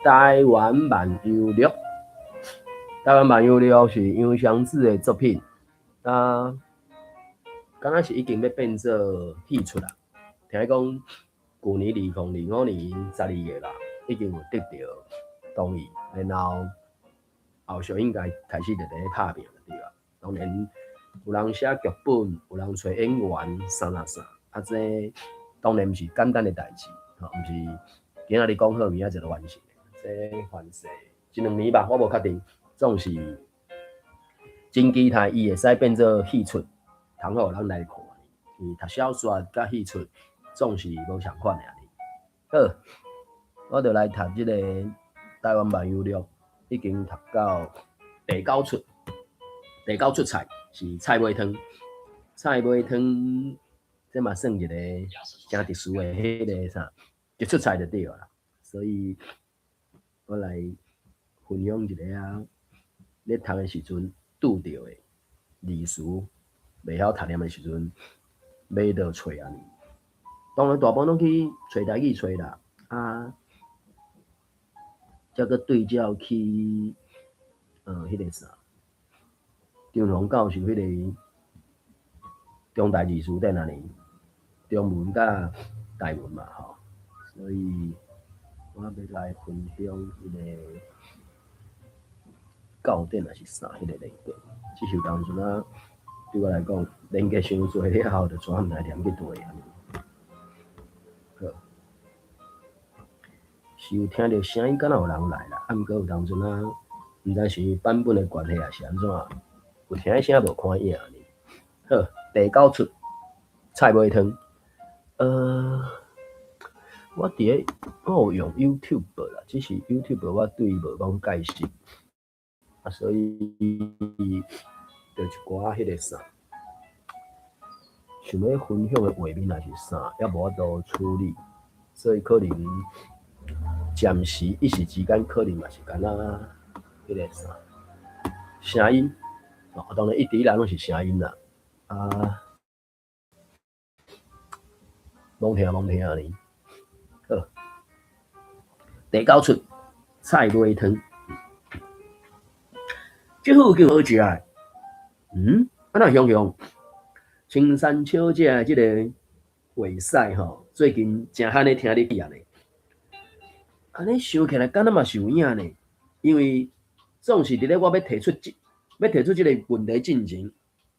台灣漫遊錄，台灣漫遊錄是楊雙子的作品，啊，敢若是已經欲變做戲出啦。聽講舊年2025年12月吧，已經有得著同意，然後後續應該開始就佇咧拍拚對吧？當然有人寫劇本，有人揣演員，啥啥啥，啊，這當然毋是簡單的代誌，吼，毋是今仔日講好，明仔載就完成。這凡勢一兩年吧，我無確定，總是真期待伊會使變做戲出，通予咱來看。因為讀小說佮戲出總是無仝款的。好，我就來讀這個《台灣漫遊錄》，已經讀到第九出，第九出菜是菜尾湯。菜尾湯，這嘛算一個誠特殊的彼個啥，一出菜就對啦。所以我來分享一下啊，咧讀的時陣拄著的字詞，袂曉讀念的時陣，欲倒揣按呢。當然大部分攏去揣台語揣啦，啊，才閣對照去，彼個啥，張龍教授彼個中台字詞典按呢，中文佮台文嘛吼，所以我欲來分享彼個教典抑是啥彼個連結，只是有當陣仔對我來講，連結傷濟了後，就煞毋知連去佗按呢。好，是有聽著聲音，敢若有人來啦，啊，毋過有當陣仔，毋知是版本的關係，抑是按怎，有聽聲無看影呢。好，第九出菜尾湯，我佇咧我有用 YouTube 啦，只是 YouTube 我對伊無講解釋，啊，所以就一寡彼個啥，想欲分享的畫面抑是啥，猶無法度處理，所以可能暫時一時之間可能嘛是敢若彼個啥聲音，哦，當然一直以來攏是聲音啦，啊，罔聽罔聽按呢。好，第九出菜尾湯，這好叫好食的，啊哪雄雄，青山小姐的這個話屎吼，最近誠罕咧聽你講呢，按呢想起來，敢若嘛是有影呢，因為總是佇咧我欲提出這欲提出這個問題進前，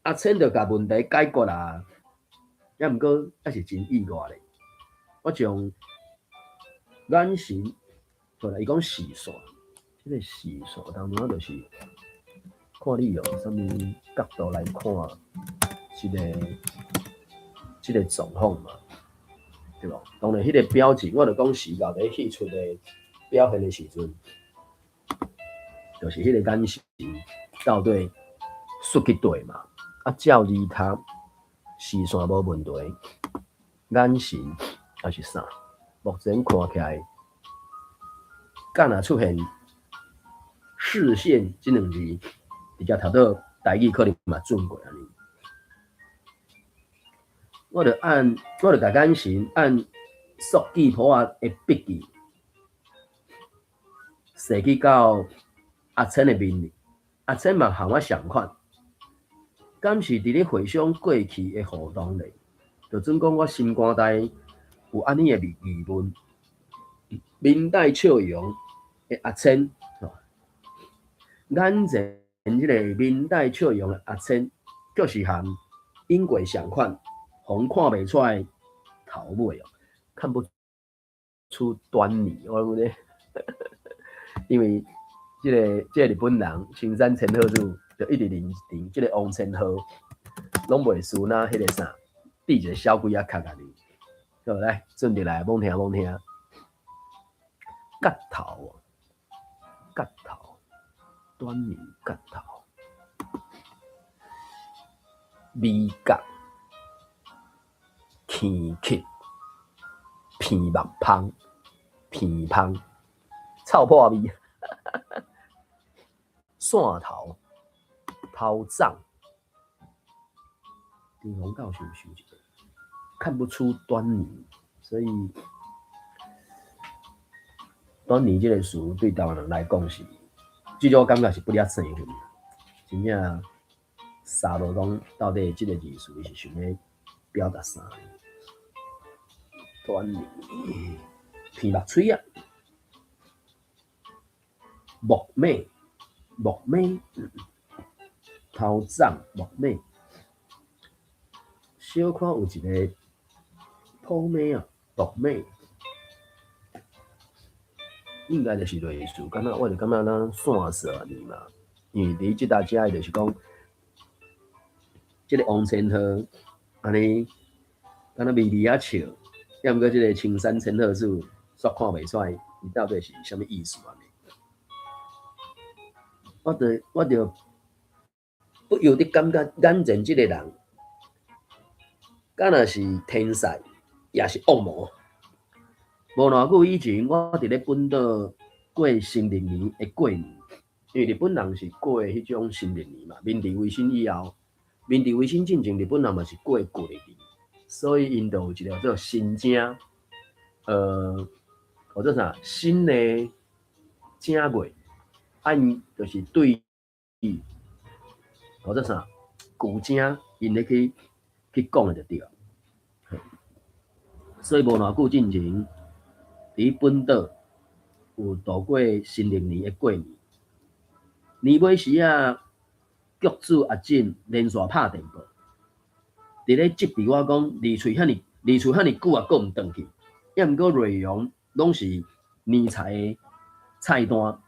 阿千就共問題解決啦，抑毋過猶是真意外咧，我將眼神，好啦，伊講視線，這個視線當中就是看你用啥物角度來看這個狀況嘛，對無？當然，彼個表情，我著講時到佇戲出的表現的時陣，就是彼個眼神到底爍去佗嘛？啊，照字讀視線無問題，眼神抑是啥？目前看起來，敢若出現視線這兩字，直接讀到台語可能嘛準過按呢。我就共眼神按速記簿仔的筆記，踅去到阿千的面裡，阿千嘛和我仝款，敢是佇咧回想過去的互動咧？就準講我心肝內有按呢的疑問，面帶笑容的阿千，眼前這個面帶笑容的阿千，卻是和尹過仝款，予人看袂出來頭尾哦，看不出端倪。我講咧，因為這個日本人青山千鶴子就一直認定這個王千鶴，攏袂輸那彼個啥，戴一個小鬼仔殼按呢。好，來轉入來，罔聽罔聽。角頭，角頭，端倪角頭，味覺，耳刻，鼻目芳，鼻芳，臭破味，線頭，頭鬃，張宏教授想一個，看不出端倪，所以短年這个词对台湾人来讲是，至少我感觉是不了生分，真正沙落讲到底這个字词是想欲表达啥？短年鼻目喙仔，木马木马头鬃木马，小可有一个土马啊，木马。应该就是类似，敢若我就感觉咱线索按呢嘛，因为伫這搭遮伊就是讲，這个王千鹤按呢，敢若微微仔笑，抑毋过這个青山千鹤子煞看袂出来，伊到底是啥物意思按呢？我就不由得感觉眼前這个人，敢若是天使，抑是恶魔。無偌久以前，我佇咧本島過新曆年的過年，因為日本人是過彼種新曆年嘛。明治維新以後，明治維新進前，日本人嘛是過舊曆年，所以𪜶就有一个叫做新正，叫做啥？新的正月，啊，𪜶就是對叫做啥？舊正，𪜶咧去講的就對。所以無偌久進前，佇本島有度過新曆年的過年，年尾時仔，局主阿進連續拍電報，佇咧責備我講離喙遐爾離厝遐爾久啊，閣毋轉去。抑毋過內容攏是年菜的菜單，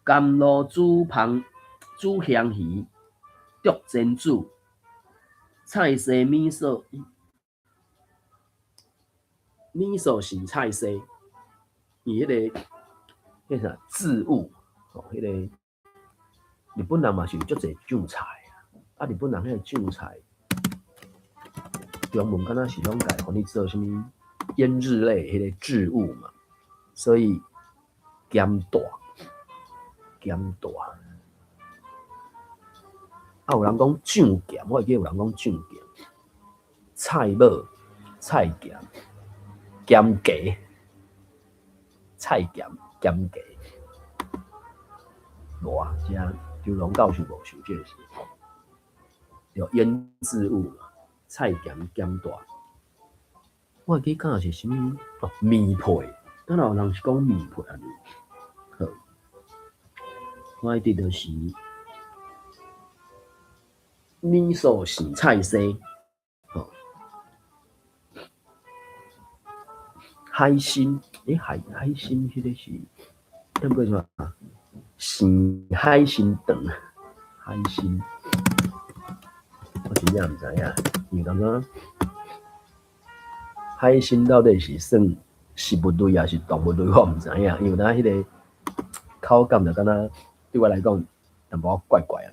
甘露煮芳煮香魚、竹煎煮、菜西米臊。米臊是菜西，伊彼个彼啥渍物，吼，彼个日本人嘛是有足濟醬菜啊，啊，日本人彼个醬菜，中文敢若是攏共翻譯做啥物醃製類彼个漬物嘛，所以鹹帶鹹帶，啊，有人講醬鹹，我會記有人講醬鹹，菜脯菜鹹。鹹雞、菜鹹、鹹雞，無啊，遮張龍教授無想這个事，有醃製物嘛，菜鹹鹹帶。我會記敢若是啥物哦，麵皮，敢若有人是講麵皮按呢？好，我記得就是米臊生菜西。好。海參，海參彼个是，那个啥？生海參腸，海參，我真正毋知影，因為感覺海參到底是算食物類抑是動物類，我毋知影，因為那彼个口感就敢若對我來講淡薄仔怪怪啊。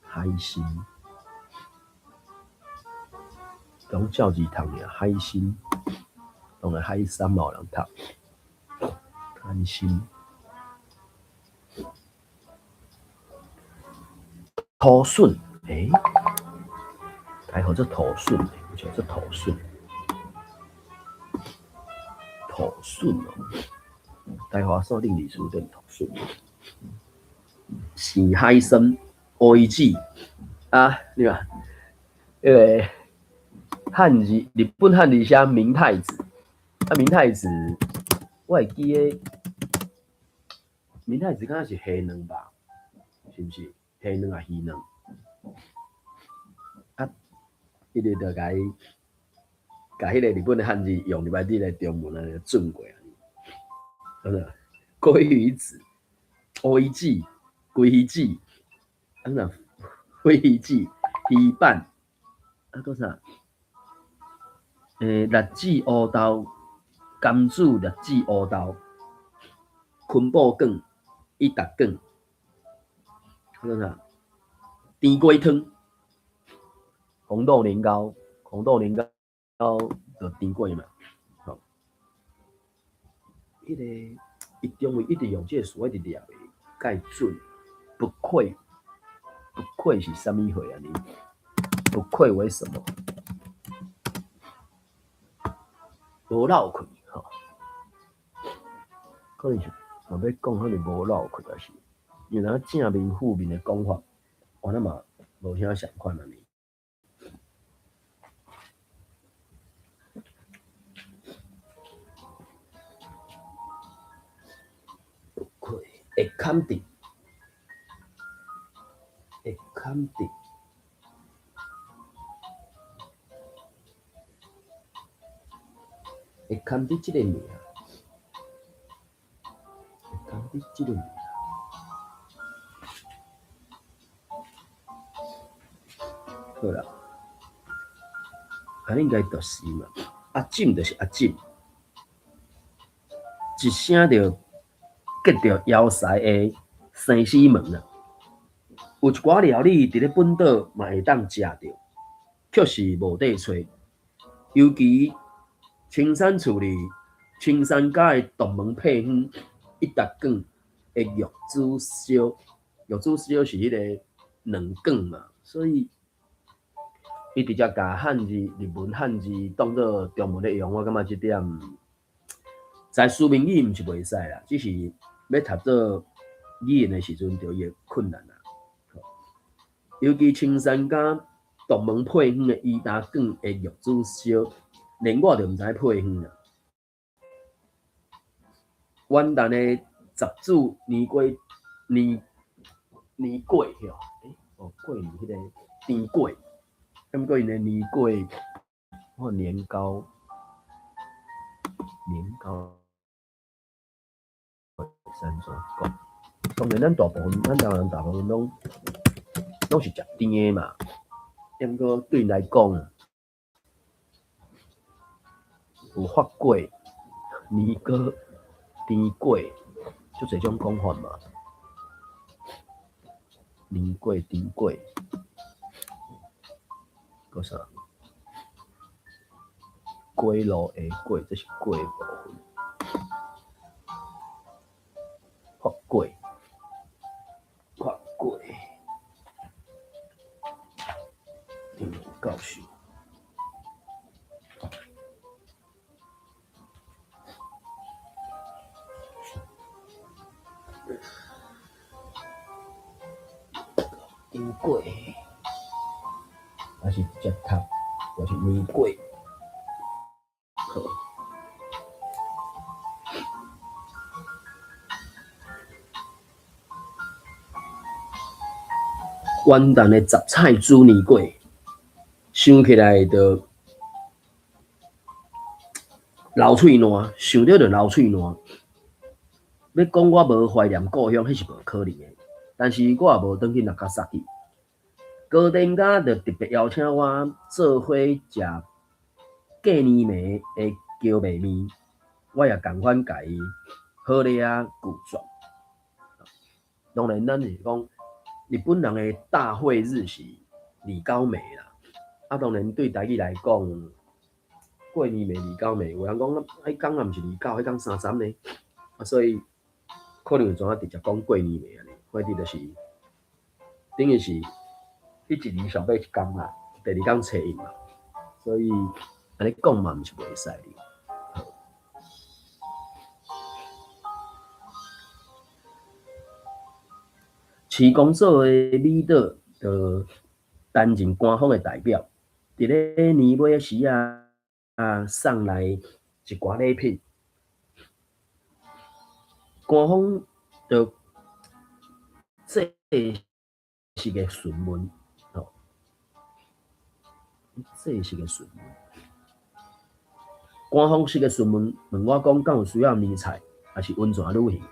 海參，講照字讀爾，海參。當然海參嘛有人讀，海參，土筍，欸，號做土筍，叫做土筍，土筍哦，台華鎖定歷史典土筍，生海參，烏魚子，啊，你看，彼个漢字，日本漢字寫明太子。啊，明太子，我會記得明太子敢若是蝦卵吧？是毋是？蝦卵抑魚卵？啊，彼个就共伊，共彼个日本的漢字用入來佇个中文按呢轉過來。啥鮭魚子、烏魚子、鮭魚子，啊啥鮭魚子、魚板，啊閣啥？栗子烏豆。甘煮栗子烏豆、昆布卷、伊達卷，還有啥？甜粿湯、紅豆年糕、紅豆年糕就甜粿嘛。吼，彼个伊中文一直用這个詞，我一直掠袂蓋準。不愧，不愧是啥物貨按呢？不愧為什麼？無落氣吼。可能是若欲講，可能無落去，抑是因為正面負面的講法，我那嘛無啥相仝按呢。會坎佇，會坎佇，會坎佇這个名，會坎佇這个名。好啦，按呢應該就是嘛，阿進就是阿進，一聲就結著枵饞的生死門啊！有一寡料理佇咧本島嘛會當食著，卻是無地揣。尤其青山厝裡青山家的獨門配方一沓卷的玉子燒，玉子燒是彼個卵卷嘛，所以伊直接共漢字、日文漢字當做中文咧用，我感覺這點在書面語毋是袂使啦，只是欲讀做語言的時陣，就會困難啦。尤其青山家獨門配方的伊達卷的玉子燒，連我都毋知配方啦。元旦的十子年粿年年粿吼，哦過年彼個甜粿，毋過𪜶的年粿，或年糕，年糕會使按怎講？當然，咱大部分，咱台灣人大部分攏攏是食甜的嘛。毋過對𪜶來講，有發粿、年糕、甜粿，足濟種講法嘛。年粿、甜粿，閣啥？粿路下粿，這是粿的部分。發粿，發粿，張教授。甜粿，抑是直接讀，就是年粿。好。元旦的雜菜煮年粿，想起來就流喙瀾，想著就流喙瀾。欲講我無懷念故鄉，彼是無可能的。但是我也無轉去納加薩去。高田家就特別邀請我做伙食過年暝的蕎麥麵，我也仝款共伊好禮仔拒絕。當然，咱是講日本人的大會日是二九暝啦。啊，當然對台語來講，過年暝二九暝，有人講彼工也毋是二九，彼工30呢。啊，所以可能會怎啊直接講過年暝按呢，反正就是等於是彼一年上尾一工啦，第二工初一嘛，所以按呢講嘛毋是袂使的。市公所的美島就擔任官方的代表，佇咧年尾時仔送來一寡禮品。官方就正式的詢問，吼，正式的詢問，官方式的詢問，問我講，敢有需要年菜，抑是溫泉旅行？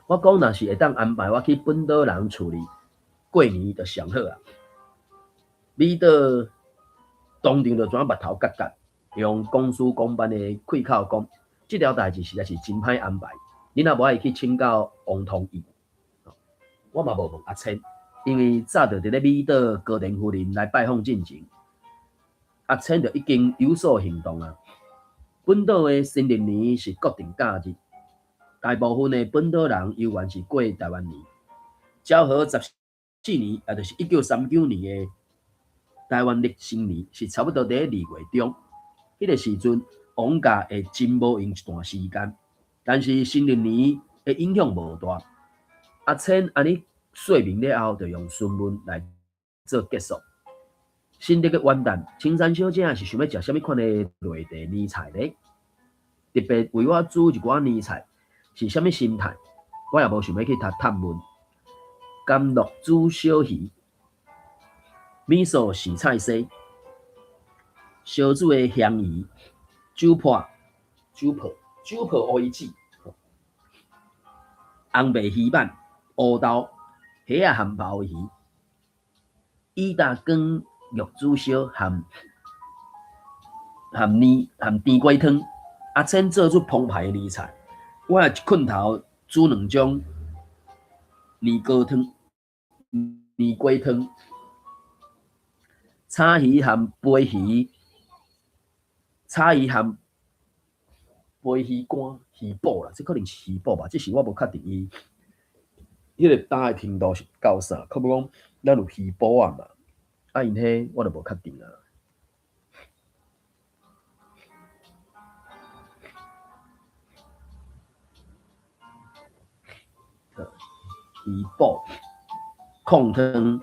我講，若是會當安排我去本島人厝裡過年，就上好啊。美島當場就怎目頭結結，用公事公辦的開口講，這條代誌實在是真歹安排。恁若無愛去請教王同義，我嘛無問阿千，因為早就佇咧美島高田夫人來拜訪進前，阿千就已經有所行動啊。本島的新曆年是國定假日，大部分的本島人猶原是過台灣年。昭和14年，也就是1939年的台灣曆新年，是差不多佇咧2月中。彼個時陣，王家會真無閒一段時間。但是新曆年的影響無大。阿千按呢說明了後，就用詢問來做結束。新曆的元旦，青山小姐是想欲食啥物款的內地年菜呢？特別為我煮一寡年菜，是啥物心態？我也無想欲去探問。甘露煮小魚，米素洗菜絲，燒煮的香魚，酒泡酒泡酒泡烏魚子，紅白魚板，烏豆，蝦仔含鮑魚，伊大羹玉子燒含含年含甜粿湯。阿千做出澎湃的年菜，我也一困頭煮兩種年糕湯、年粿湯，炒魚含飛魚，炒魚含飛魚乾、魚脯啦，這可能是魚脯吧，只是我無確定伊彼個焦的程度是到啥，可無講咱有魚脯仔嘛，啊𪜶彼我就無確定啊。魚脯、控湯、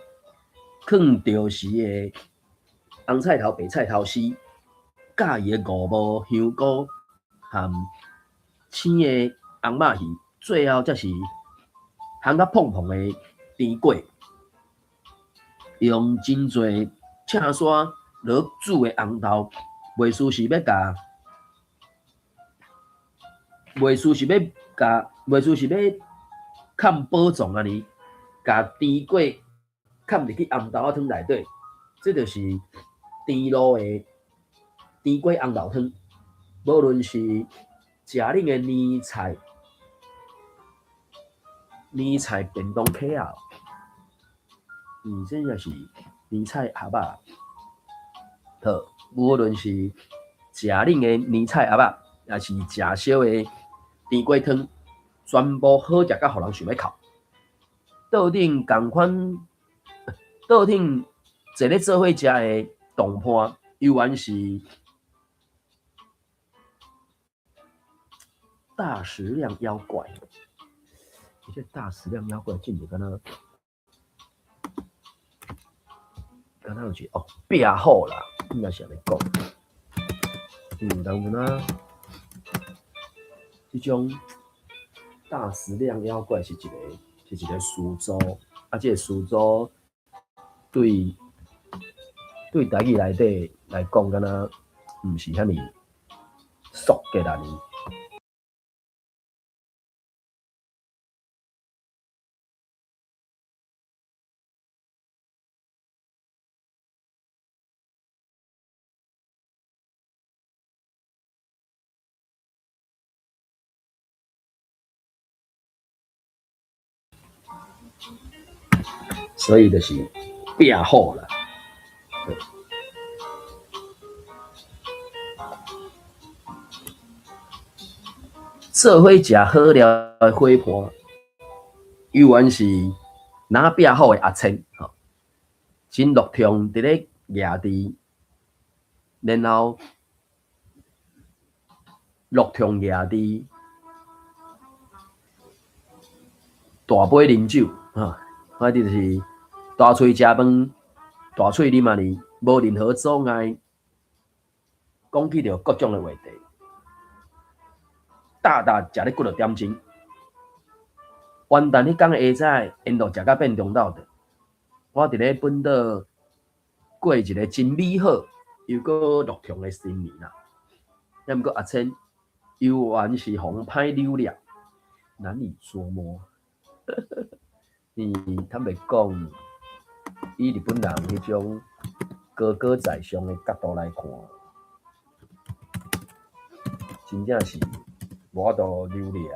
囥著時的紅菜頭、白菜頭絲，佮伊的五毛香菇含青的紅肉魚，最後才是烘甲膨膨的甜粿，用真濟赤山落煮的紅豆，袂輸是欲崁寶藏按呢，共甜粿崁入去紅豆仔湯內底，這就是甜露的甜粿紅豆湯。無論是食恁的年菜，年菜便當客仔，這也是年菜盒仔。好，無論是食恁的年菜盒仔，抑是食燒的甜粿湯，全部好食甲予人想欲哭。桌頂仝款，桌頂坐咧做伙食的同伴，猶原是大食量妖怪。這大食量妖怪真正敢若敢若有一個哦，壁虎啦，應該是按呢講。人有哪這種大食量妖怪是一個詞組，啊，這個詞組對台語內底來講，敢若毋是遐爾俗嘅啦呢。所以就是壁虎啦。做伙食好料的伙伴，猶原是若壁虎的阿千吼，真樂暢佇咧蜈佇，然後樂暢蜈佇大杯啉酒，吼，反正就是大喙食飯，大喙啉仔爾，無任何阻礙，講起著各種的話題，噠噠食咧幾落點鐘。元旦彼工下早，沿路食甲變中晝頓。我佇咧本島過一個真美好又閣樂暢的新年啦。抑毋過阿千猶原是予人歹扭掠，難以捉摸。坦白講，以日本人彼種高高在上的角度來看，真正是無法度扭掠，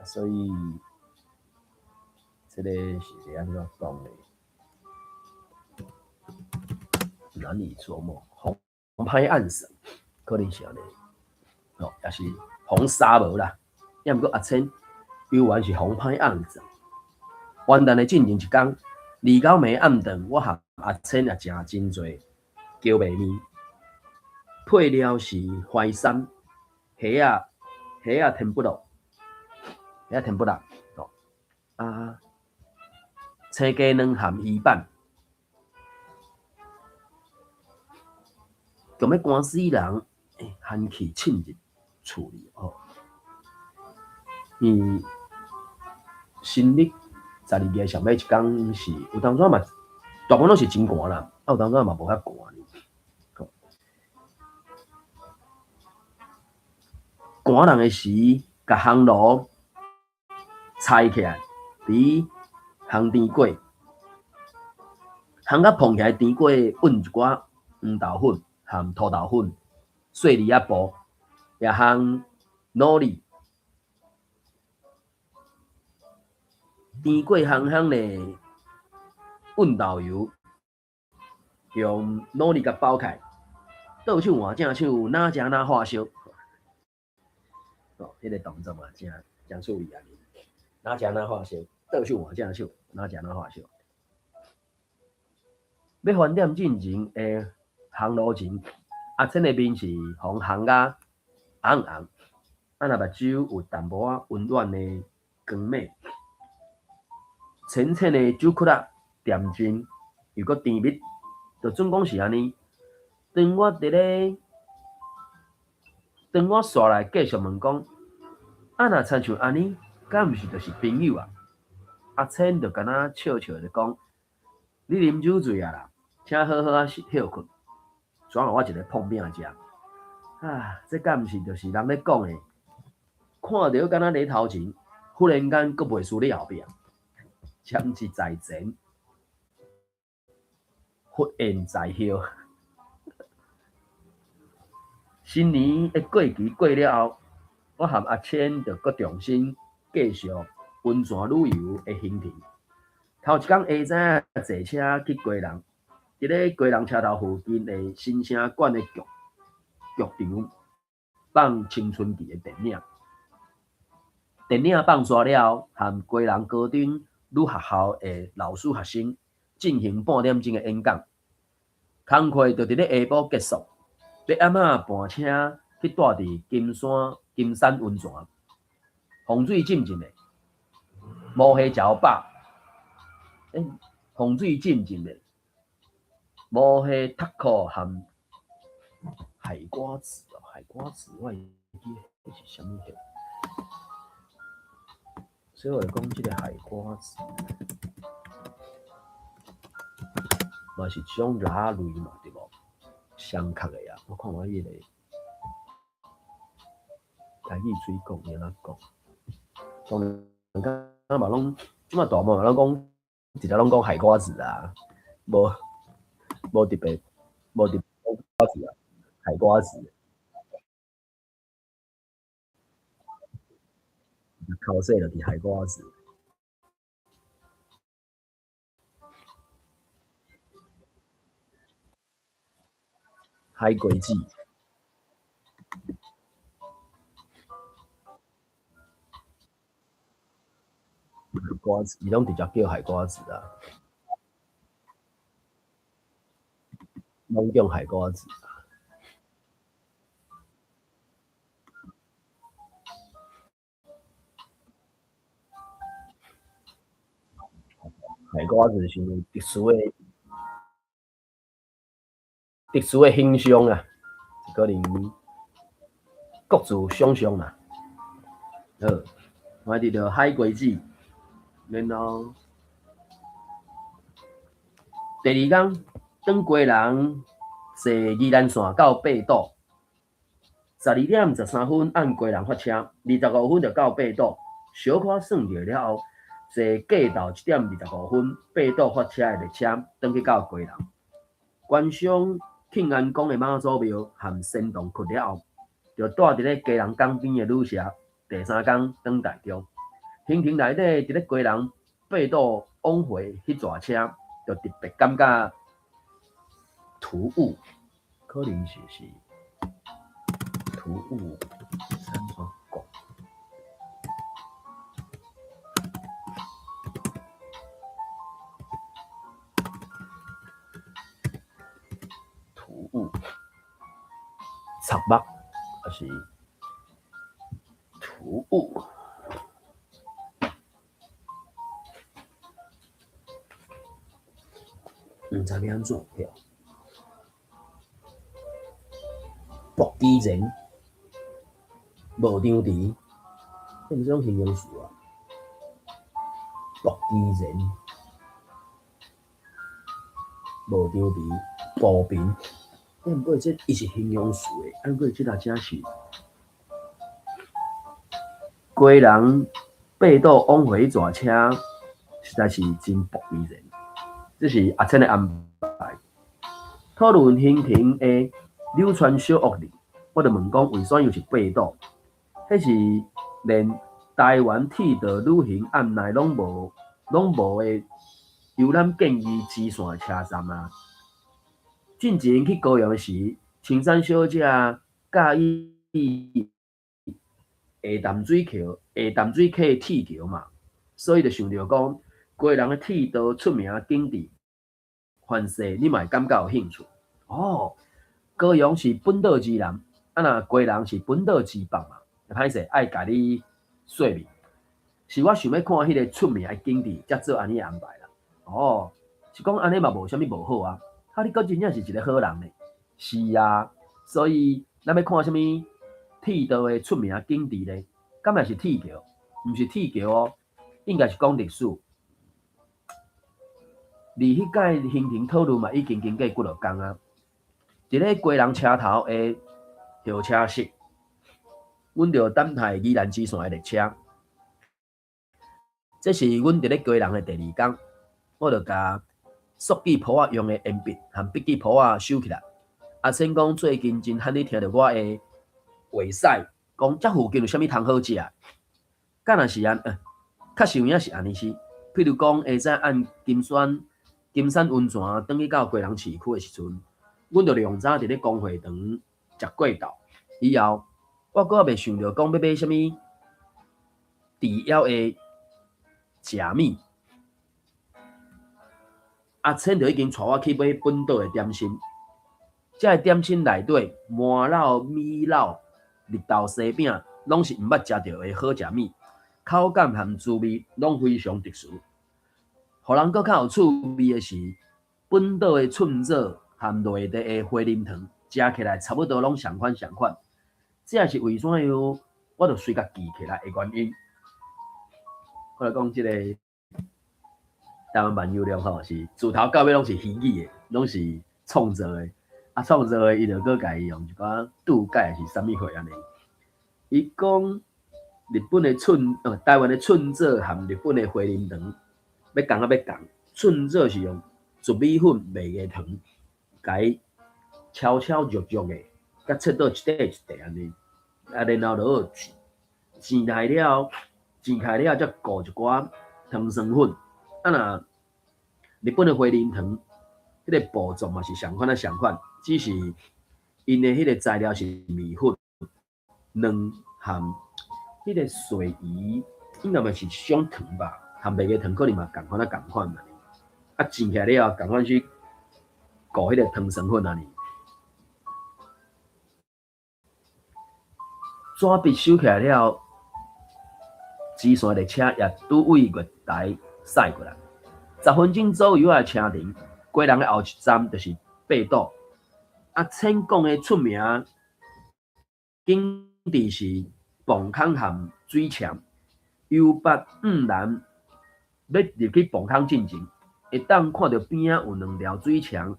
所以這個是按怎講呢？難以捉摸，予人歹按算，可能是按呢，哦，也是予人捎無啦。抑毋過阿千猶原是予人歹按算。元旦的進前一工，29暝暗頓，我和阿千也食真濟蕎麥麵，配料是淮山、蝦仔、蝦仔天婦羅、遐天不辣哦。啊，青鸡卵含鱼板，强欲寒死人，寒气沁入厝里哦。伊新历12月上尾一工是有当阵嘛，大部分攏是真寒啦，啊有當陣嘛無遐寒。寒人的時，共烘爐拆起來，佇烘甜粿，烘甲膨起來甜粿，混一寡黃豆粉含土豆粉、細粒仔布，也烘努力。甜粿烘烘咧，溫豆油，用努力共包起來，倒手換正手，哪食哪發燒。哦，彼個動作嘛，誠誠趣味啊！哪食哪發燒，倒手換正手，哪食哪發燒。欲翻點進前的烘爐前，阿千的面是予烘甲紅紅，啊若目睭有淡薄仔溫暖的光明，淺淺的酒曲仔，恬靜又閣甜蜜，就準講是按呢。當我佇咧，當我紲來繼續問講，啊若親像按呢，敢毋是就是朋友啊？阿千就敢若笑笑咧講，你啉酒醉啊啦，請好好仔歇睏，轉予我一个膨餅食。啊，這敢毋是就是人咧講的，看著敢若咧頭前，忽然間閣袂輸咧後壁，這毋是在前，忽然在後。新年的過期過了後，我和阿千就閣重新繼續溫泉旅遊的行程。頭一工下早坐車去基隆，佇咧基隆車頭附近的新城館的劇場放青春期的電影。電影放煞了後，和基隆高中女學校的老師學生進行半點鐘的演講。工課就佇咧下晡結束。欲暗仔盤車去蹛佇金山金山溫泉，風水浸浸的，無蝦食予飽。風水浸浸的，無蝦塔可含海瓜子哦，海瓜子我會記彼是啥物貨？所以我會講這个海瓜子，嘛是一種辣類嘛，對無？相克的啊！我看我彼个台語嘴講會按怎講？當然，敢嘛攏，這馬大部分攏講，直接攏講海瓜子啊，無無特別，無特別瓜子啊，海瓜子。口水就是海瓜子。海瓜子，海瓜子，伊攏直接叫海瓜子啊，攏叫海瓜子。海瓜子是特殊的。特殊的形象啊，可能各自想象啦。好，我佇著海瓜子，然後第二工，轉基隆坐宜蘭線到八堵，12點13分按基隆發車，25分就到八堵。小可算著了後，坐過晝1點25分八堵發車的列車，轉去到基隆。觀賞慶安宮的媽祖廟和仙洞窟了後，就蹛佇咧基隆港邊的旅社，第三工轉台中。行程內底佇咧基隆八堵往回彼逝車，就特別感覺突兀，可能就是突兀，按怎講？突兀，插目，抑是突兀？毋知欲按怎對。薄基然，無張弛，這毋是種形容詞啊？薄基然，無張弛，薄貧。啊，毋過這伊是形容詞的，啊，毋過這若真是，基隆八堵往回坐車，實在是真薄基然。這是阿千的安排。討論行程的柳川小屋裡，我就問講為啥又是八堵？彼是連台灣鐵道旅行案內攏無的遊覽建議支線車站啊！進前去高雄時，青山小姐佮意下淡水橋、下淡水溪鐵橋嘛，所以就想著講，基隆的鐵道出名景致，凡勢你嘛會感覺有興趣。哦，高雄是本島之南，啊若基隆是本島之北嘛，歹勢愛共你說明，是我想欲看彼个出名的景致，才做按呢安排啦。哦，是講按呢嘛無啥物無好啊。啊，你閣真正是一个好人呢。是啊，所以咱欲看啥物鐵道的出名景致咧？敢若是鐵橋？毋是鐵橋哦，應該是講歷史。離彼擺行程討論嘛，已經經過幾落工啊。佇咧基隆車頭的候車室，阮就等待宜蘭支線的列車。這是阮佇咧基隆的第二工，我就共速記簿仔用的鉛筆和筆記簿仔收起來。阿千講最近真罕咧聽著我的話屎，講這附近有啥物通好食？敢若是按，確實有影是按呢是。譬如講，下早按金山溫泉轉去到基隆市區的時陣，阮就量早佇咧公會堂食過晝。以後我閣猶未想著講欲買啥物治枵的食物。阿千就已經帶我去買本島的點心。這个點心內底麻荖、米荖、綠豆沙餅，攏是毋捌食著的好食物，口感和滋味攏非常特殊。予人閣較有趣味的是，本島的寸棗和內地的花奶糖，食起來差不多攏相款相款。這也是為怎樣我就隨共記起來的原因。我來講這个台灣萬有量吼，是自頭到尾攏是虛擬的，攏是創造的。啊，創造的伊就閣共伊用一寡注解是啥物貨按呢？伊講日本的寸，台灣的寸棗和日本的花奶糖，欲仝抑欲仝。寸棗是用糯米粉、麥芽糖，共伊敲敲弱弱的，共切做一塊一塊按呢。啊，然後落去煎來了，煎開了才裹一寡糖霜粉。啊，若日本的花奶糖，彼个步驟嘛是相款仔相款，只是𪜶的彼个材料是麵粉、卵和彼个細魚，應該嘛是一種糖吧，和麥芽糖可能嘛仝款仔仝款嘛。啊，煎起來了後，仝款去裹彼个糖霜粉按呢。紙筆收起來了，支線列車也拄位月台駛過來。10分鐘左右的車程，基隆的後一站就是八堵。阿千講的出名景致是磅空和水塹。由北往南欲入去磅空進前，會當看著邊仔有兩條水塹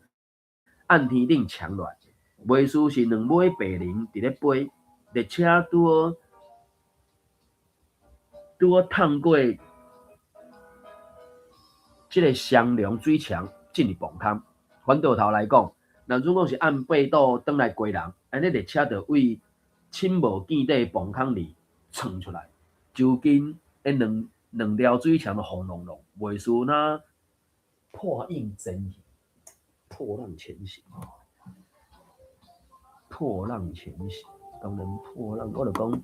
按天頂塹落來，袂輸是兩尾白龍佇咧飛。列車拄好趟過這个雙龍水塹進入磅空。反倒頭來講，若如果是按八堵轉來基隆，按呢列車就對深無見底的磅空裡竄出來，周近的兩條水塹就轟隆隆，袂輸若破浪前行，破浪前行，破浪前行。當然破浪，我就講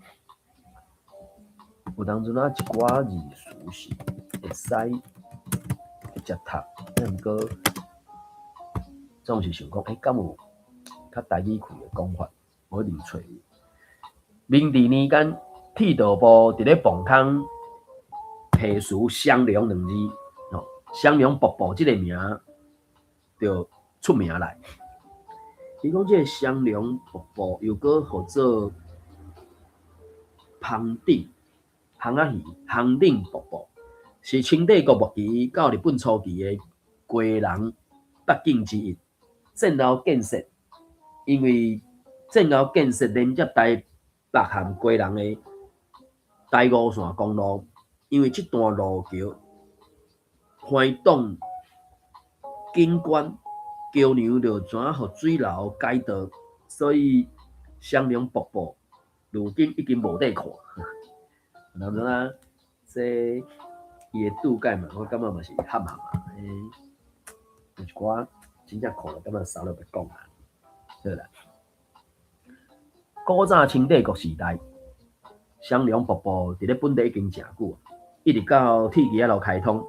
有當陣仔一寡字詞是會使直接讀，啊毋過總是想講，欸，敢有較台語氣的講法，無一定揣有。明治年間，鐵道部佇咧磅空提詞雙龍兩字，吼，雙龍瀑布這个名，就出名來。伊講這个雙龍瀑布又閣號做芳頂、烘仔魚、烘頂瀑布，是清帝國末期到日本初期的基隆八景之一。戰後建設，因為戰後建設連接台北和基隆的台五線公路，因為這段路橋橫擋景觀，橋梁就怎予水流改道，所以雙龍瀑布如今已經無得看。人知影這伊的注解嘛，我感覺嘛是合合啊。有一寡真正看了感覺啥都欲講啊，對啦。古早清帝國時代，雙龍瀑布佇咧本地已經誠久，一直到鐵枝仔路開通，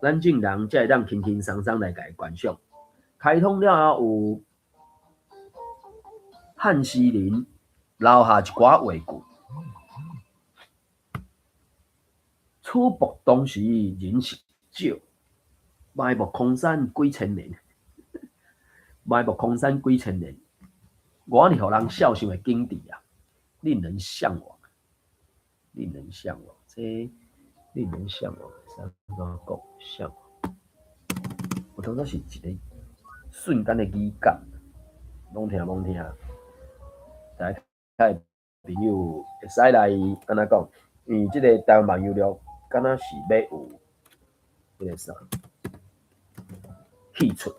咱眾人才會當輕輕鬆鬆來共伊觀賞。開通了後，有漢詩人留下一寡話句：此瀑當時人實少，埋沒空山幾千年。埋沒空山幾千年，偌爾予人肖想的景致啊，令人嚮往，令人嚮往。這令人嚮往，會使按怎講？嚮往，我當作是一個瞬間的語感，罔聽罔聽，大家朋友會使來按怎講？因為這个台灣漫遊錄，敢若是欲有彼个啥戲出，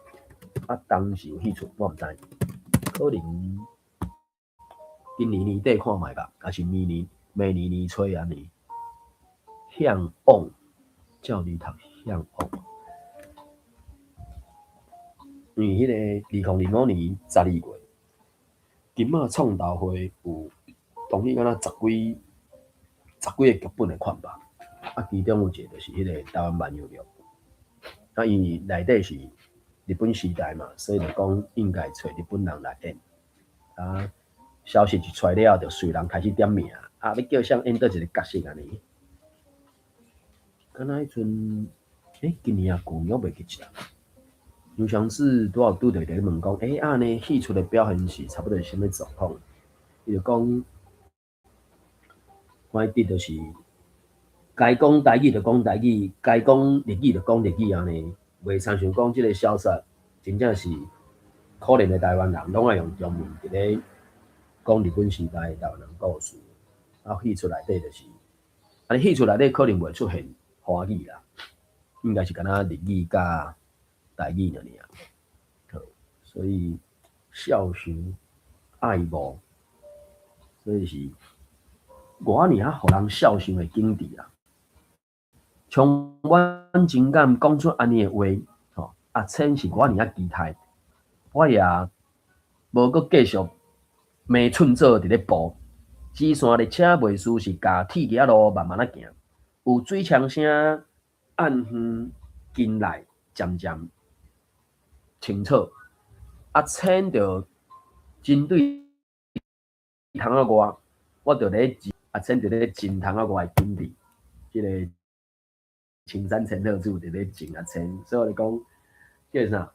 啊，當時有戲出，我毋知，可能今年年底看覓吧，抑是明年明年年初按呢。嚮往，照你讀嚮往，因為彼个2025年12月，金馬創投會有當時敢若十幾個劇本的款吧，啊，其中有一个就是彼个台灣漫遊錄，啊，因為內底是日本時代嘛，所以就講應該揣日本人來演。啊，消息一出來了後，就隨人開始點名，啊，欲叫啥演佗一个角色按呢？敢若彼陣，今年抑舊年我袂記得啦。有上次拄仔有拄著伊咧問講，按呢戲出的表現是差不多是啥物狀況？伊就講，反正就是該講台語就講台語，該講日語就講日語按呢，袂親像講這个小說真正是可憐的台灣人，攏愛用中文佇咧講日本時代的台灣人故事。啊，戲出內底就是，按呢戲出內底可能袂出現華語啦，應該是敢若日語佮台語爾爾。好，所以孝想愛慕，所以是偌爾仔予人肖想的景致啊！充滿情感講出按呢的話，吼，阿千是偌爾仔期待，我也無閣繼續迷寸做佇咧步，支線列車袂輸是共鐵枝仔路慢慢仔行，有水槍聲暗遠近來漸漸清楚。阿千就針對窗仔外，我就咧阿千就咧真窗仔外的景致，這个青山千鶴子佇咧種阿千，所以我就講叫啥？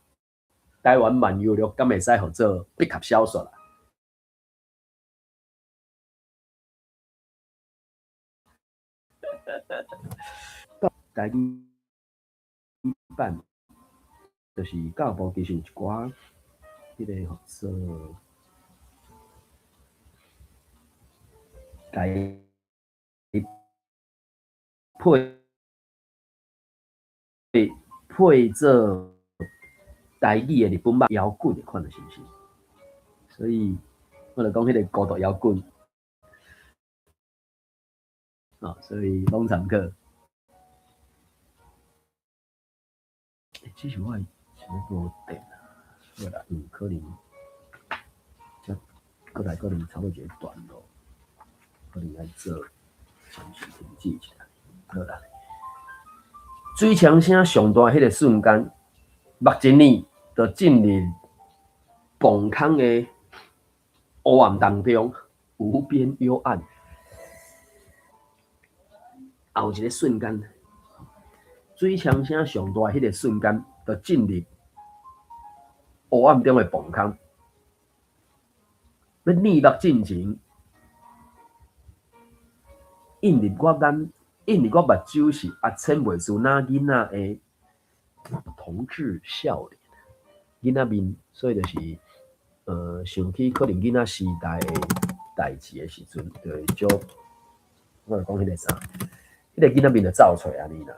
台灣漫遊錄敢會使號做筆俠小說啦？台語版就是教育部其實有一寡彼个號做共伊配做台語的日本版搖滾的款的，是毋是？所以我就講彼个孤獨搖滾，哦，所以攏參考。這是我的是欲無電啊？好啦，有可能，這閣來可能差不多一個段落，可能愛做暫時停止一下。好啦，水槍聲上大彼个瞬間，目前呢就進入磅空的黑暗當中，無邊幽暗。後一个瞬間，水槍聲上大彼个瞬間，就進入黑暗中的磅空，欲衊目進前，映入我眼，映入我目睭是阿千袂輸那囡仔的童稚笑臉，囡仔面，所以就是，想起可能囡仔時代的代誌的時陣，就會少，我來講彼個啥，彼個囡仔面就走出來按呢啦，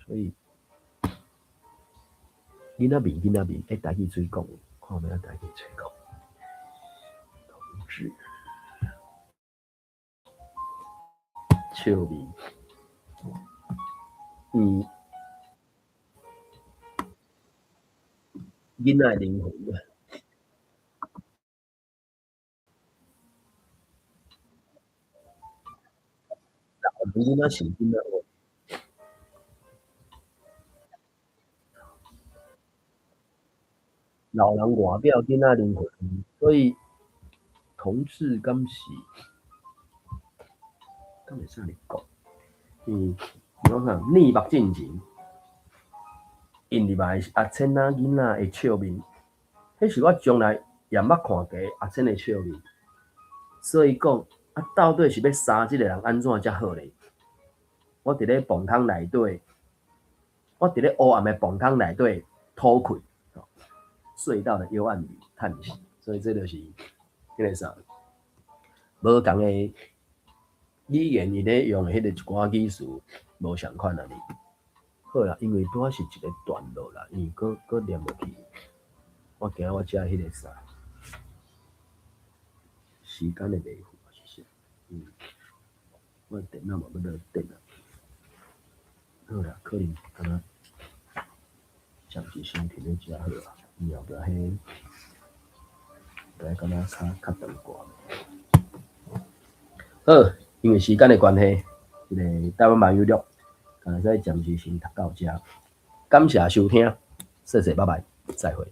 所以囡仔面，囡仔面，欸，台語水講，看欲按台語水講，童稚笑面，囡仔的靈魂。老人囡仔是囡仔話，老人外表囡仔靈魂，所以同志敢是敢會使按呢講？講啥？衊目進前，映入來是阿千仔囡仔的笑面，彼是我從來也毋捌看過阿千的笑面，所以講啊，到底是欲殺這個人按怎才好咧？我佇咧磅空內底，我佇咧黑暗的磅空內底吐氣，隧道的幽暗裡嘆息，所以這就是彼個啥，無仝的語言，伊咧用的彼個一寡語詞無仝款按呢。好啦，因為拄仔是一個段落啦，因為閣閣念落去，我驚我遮彼個啥，時間會袂赴啊，是啥？我電腦嘛欲落電啊。好啦，可能敢若暫時先停咧遮好啊，以後壁彼，會敢若較較長寡。好，因為時間的關係，這個台灣漫遊錄，敢會使暫時先讀到遮。感謝收聽，謝謝，拜拜，再會。